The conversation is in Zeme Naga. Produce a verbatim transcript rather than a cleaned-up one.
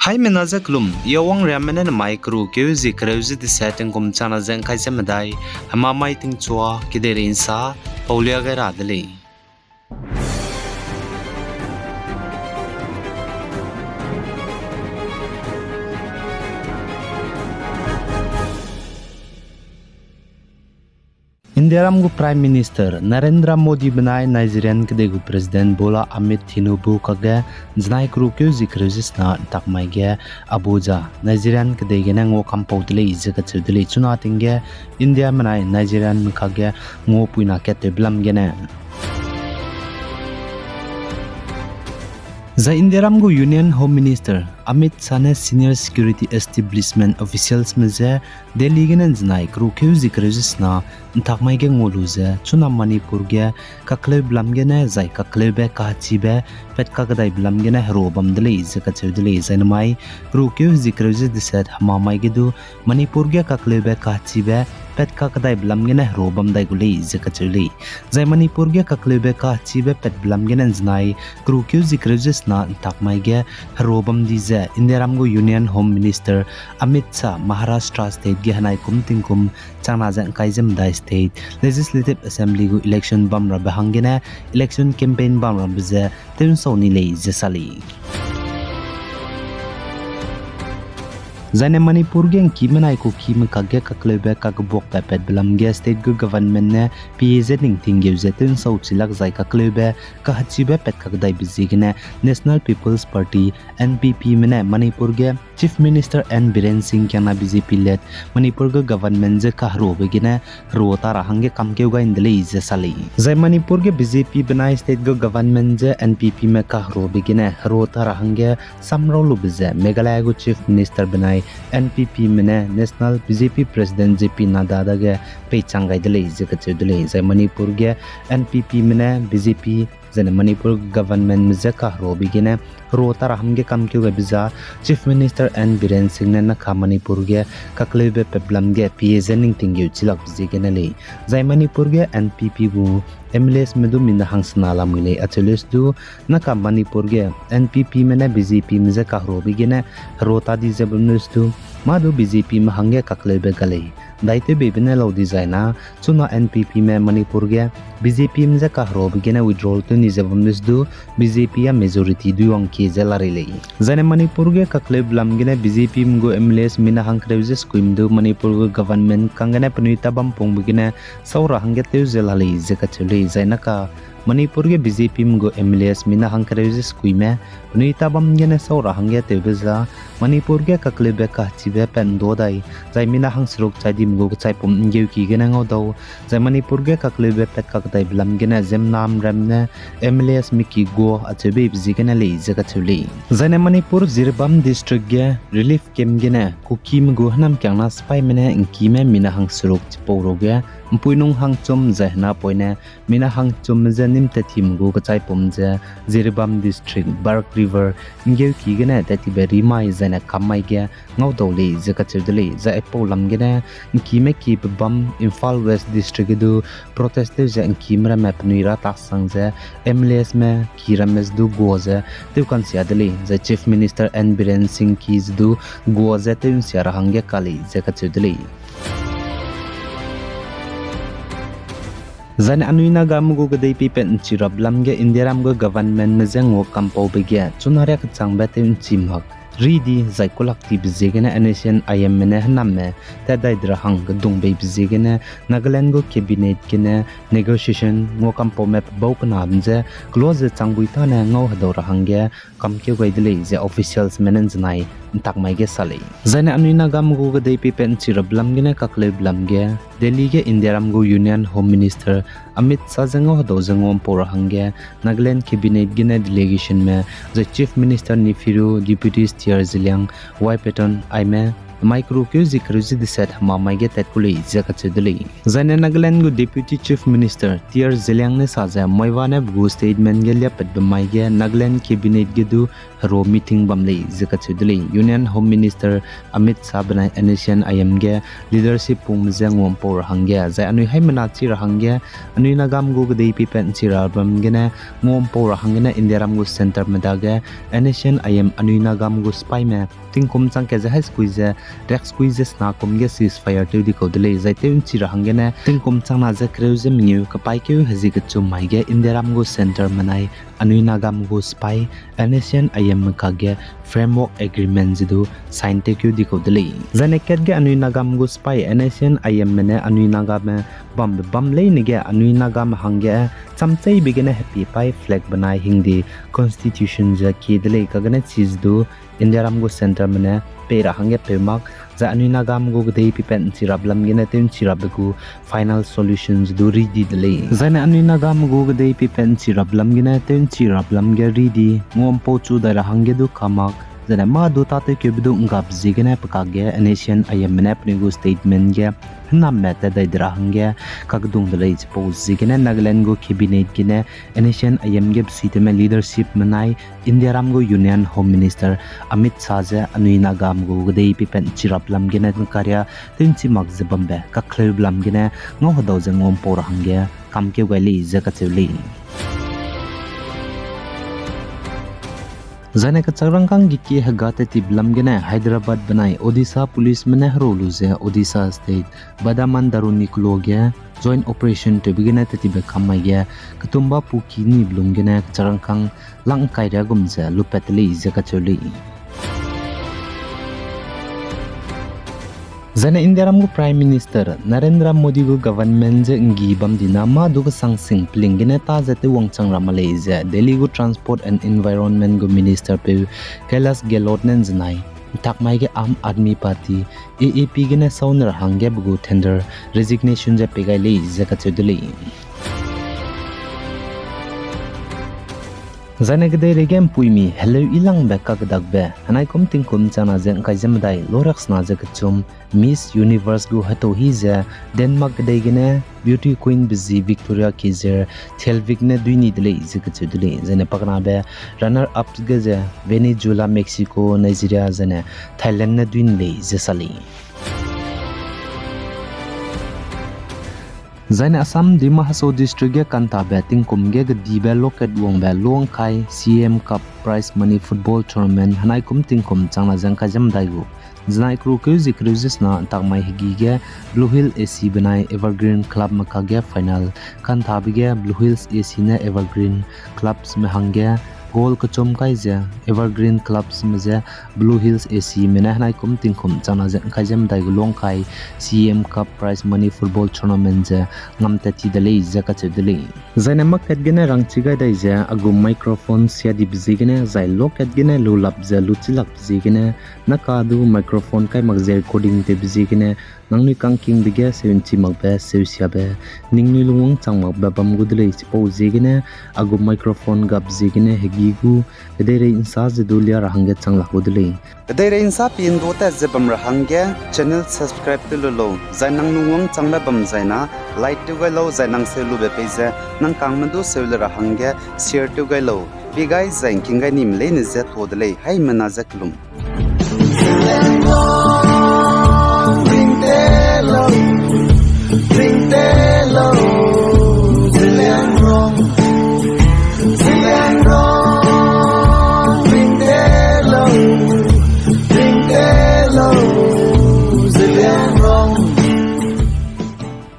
Haimena ze kelum, I Awang Riamme ne namai keru keu zi kereu ze deset tingkum chana ze ngkai ze medai, hema mai tingchua, kedeirei nsa, paulia gai ra de lei. Indiaram gu Prime Minister Narendra Modi benai Nigerian kedei gu President Bola Ahmed Tinubu kakge zenai keru keu zi kereu ze sena ntakmai ge Abuja, Nigerian kedei gene ngua kampau de lei ze kacheu de lei. Chuna ting ge India menai Nigerianme kakge nguapuina kat tewbe lam gene Zai Indiaram gu Union Home Minister Amit Shah ne senior security establishment officialsme je Delhi gene zenai keru keu zi kereu ze sena ntakmai ge ngua lu ze chuna Manipur ge kakleube lam gene zai kakleube kahechibe pat kakedaibe lam gene herua bam de lei ze kacheu de lei. Zai namai keru keu zi kereu ze deset hemamai ge du Manipur ge kakleube kahechibe pat kakedaibe lam gene herua bam dai gu lei ze kacheu lei. Zai Manipur ge kakleube kahechibe patbe lam gene zenai keru keu zi kereu ze sena ntakmai ge herua bam di ze Indiaram gu Union Home Minister Amit Shah Maharashtra State ge henai kum tingkum changna ze ngkai ze medai State Legislative Assembly gu election bam rabe hanggene election campaign bam rabe ze tewnsau ni lei ze sa lei. Zaine Manipur ge ngkime nai Kukime kakge kakleube kakebuakbe patbe lam ge state gu government ne pie ze ningting geu ze tewnsau chi lak zai kakleube kahechibe pat kakdaibe ziegene National People's Party, N P Pme ne Manipur ge Chief Minister N Biren Singh kiangna B J P led Manipur gu government je kaheruabe gene herua ta ra hangge kamkeu gai nde lei ze sa lei. Zai Manipur ge B J P benai state gu government je N P Pme kaheruabe gene herua ta ra hangge samrau lube ze Meghalaya gu Chief Minister benai N P Pme ne National B J P President J P Nadda dage peichang gai de lei ze kacheu de lei. Zai Manipur ge N P Pme ne B J P zaine Manipur governmentme je kaheruabe gene herua ta ra hangge kamkeu gaibe za Chief Minister N Biren Singh ne naka Manipur ge kakleube patbe lam ge pie ze ningting geu chi lakbe ziegene lei. Zai Manipur ge N P P gu M L Asme du mina hangsena lamui lei acheu leuse du, naka Manipur ge N P Pme ne B J Pme je kaheruabe gene herua ta di ze bam leuse du, mâ du B J Pme hangge kakleube ga lei. Daitewbeibe ne lau dizai na, chuna N P Pme Manipur ge B J Pme je kaheruabe gene withdrawal tew ni ze bam leuse du, B J P a majority dui wangkie ze la rei lei. Zaine Manipur ge kakleube lam gene B J Pme gu M L As mina hangkereu ze sekuime du Manipur gu government kanggene penui tabam pungbe gene sau ra hangge tew ze la lei ze kacheu lei. Zai naka Manipur ge B J Pme gu M L As mina hangkereu ze sekuime penui tabam gene sau ra hangge tewbe za Manipur ge kakleube kahechibe pat ndu dai, zai mina hangseruk chai dime gu kechaipum nggeuki gene ngau dau, zai Manipur ge kakleube pat kakdaibe lam gene ziemmenamram ne M L Asme ki gua acheu beibe ziegene lei ze kacheu lei. Zaine Manipur Jiribam District ge relief camp gene Kukime gu hênamkiangna sipaime ne ngkime mina hangseruk chipau ruge mpuinung hangchum zai henapoine mina hangchumme je nîm tattime gu kechaipum ze Jiribam District, Bark River, nggeuki gene tattibe rimai zaine kammai ge ngau dau lei ze kacheu de lei. Zai aipau lam gene ngkime ki pebam Imphal West District ge du protest tew ze ngkime ramme penui ra taksang ze M L Asme ki ramme ze du gua ze tew ka'nsia de lei. Zai Chief Minister N Biren Singh ki ze du gua ze tew nsia ra hangge ka lei ze kacheu de lei. Zaine anui Nagame gu kedei peipat nchi rabe lam ge Indiaram gu governmentme je ngua kampaube ge chuna riak kechangbe tew nchi mak ri di zai kulak tibe ziegene N S C N I Mme ne hênamme tat dai de ra hang kedung beibe ziegene Nagaland gu cabinet gene negotiation ngua kampaume pebau kename je close ze changbui tâne ngau hedau ra hangge kamkeu gai de lei ze officialsme ne zenai ntakmai ge sa lei. Zaine anui Nagame gu kedei peipat nchi rabe lam gene kakleube lam ge Delhi ge Indiaram gu Union Home Minister Amit Shah je ngau hedau ze nguampau ra hangge Nagaland cabinet gene delegationme zai Chief Minister Neiphiu Rio, Deputy C R Zeliang, Y Patton aime mai kereu keu zi kereu zi deset hema mai ge tat ku lei ze kacheu de lei. Zaine Nagaland gu Deputy Chief Minister T R Zeliang ne sa ze Maiwa ne pe gu statement ge liapatbe mai ge Nagaland Cabinet ge du hero meeting bam lei ze kacheu de lei. Union Home Minister Amit Shah benai N S C N I M ge leadership pungme je nguampau ra hangge, zai anui haimena chi ra hangge, anui Nagame gu kedei pipat nchi ra bam gene nguampau ra hanggene Indiaram gu centre me dage N S C N I M anui Nagame gu sipaime tingkum chang kat ze hai sekui ze riak sekui ze sena kum ge ceasefire tew di kau de lei. Zai tew nchi ra hanggene tingkum changna ze kereu ze mengeu kapaîkeu hezi kechum mai ge Indiaram gu centre menai anui Nagame gu sipai N S C N I M me kakge framework agreement ze du sign tewkeu di kau de lei. Zaine kat ge anui Nagame gu sipai N S C N I M me ne anui Nagame bambe bam leine ge anui Nagame hangge chamcheibe gene hepie paî flag benai hingde constitution ze kie de lei, kagene chize du Indiaram gu centre me ne pei ra hangge peu mak, zai anui Nagame gu kedei pipat nchi rap lam gene tew nchi rapbe gu final solution ze du ri di de lei. Zaine anui Nagame gu kedei pipat nchi rap lam gene tew nchi rap lam ge ri di nguampau chu dai ra hangge du ka mak, zaine mâ du tâtewkeube du nggap ziegene pe kakge N S C N I M me ne penui gu statement ge hename tat dai de ra hangge kakdung de lei. Chipau ziegene Nagaland gu cabinet gene N S C N I M ge besuitewme leadership menai Indiaram gu Union Home Minister Amit Shah ze anui Nagame gu kedei pipat nchi rap lam gene nkaria tew nchi mak ze bambe kakleube lam gene ngau hedau ze nguampau ra hangge kamkeu gai lei ze kacheu lei. Zaine kechak rangkâng geki hega tat tibe lam gene Hyderabad benai Odisha police me ne herau lu ze Odisha state Badaman Daruni keloa ge joint operation tewbe gene tat tibe kam mai ge ketumba puki nibe lung gene kechak rangkâng lak ngkai ria gum ze lupat te lei ze kacheu lei. Zaine Indiaram gu Prime Minister Narendra Modi gu government je nggi bam dina mâ du kesang sing peling gene tâ ze tew wangchang ra ma lei ze Delhi gu Transport and Environment gu minister peu Kailash Gehlot ne nzenai ntak mai ge Aam Aadmi Party, A A P gene sau ne ra hangge pe gu tender resignation ze pei gai lei ze kacheu de lei. Zaine kedeirei ge mpuimi heleu yilangbe kakdakbe henai kum tingkum changna ze ngkai ze medai loraksena ze kechum Miss Universe gu hetau hi ze Denmark kedei gene beauty queen be zi Victoria Kaiser Thelvik ne duini de lei ze kacheu de lei. Zaine pakenabe runner up ge ze Venezuela, Mexico, Nigeria zaine Thailand ne duini lei ze sa lei. Zaine Assam Dima Hasao District ge kantabe tingkum ge kedibe loket wangbe Luangkai C M Cup Prize Money Football Tournament henai kum tingkum changna ze ngkai ze medai gu zenai kereu keu zi kereu ze sena ntak mai hegi ge Blue Hill A C benai Evergreen Club me kakge final kantabe ge Blue Hills A C ne Evergreen Clubs me hangge goal kechum kai ze Evergreen Clubs me ze Blue Hills A C me ne henai kum tingkum changna ze ngkai ze medai gu Luangkai C M Cup Prize Money Football Tournament ze ngam tat ti de lei ze kacheu de lei. Zaine market gene rangchi gai dai ze a gu microphone sia dibe ziegene zai loket gene lu lap ze lu chilakbe ziegene naka du microphone kai mak ze recording tewbe ziegene nangnui kangkingbe ge seu nchi makbe seu siabe ningnui lungwang chang makbe bam gu de lei. Chipau ziegene a gu microphone gap ziegene hegi gu kedeirei nsa ze du lia ra hangge chang lak gu de lei. Kedeirei nsa pindua tat ze bam ra hangge channel subscribe tew lu lau, zai nang lungwang changbe bam zaina like tew gai lau, zai nang seu lube pei ze nang kangme du seu le ra hangge share tew gai lau. Pi gai zai ngking gai nime leine ze tuâ de lei, haimena ze kelum.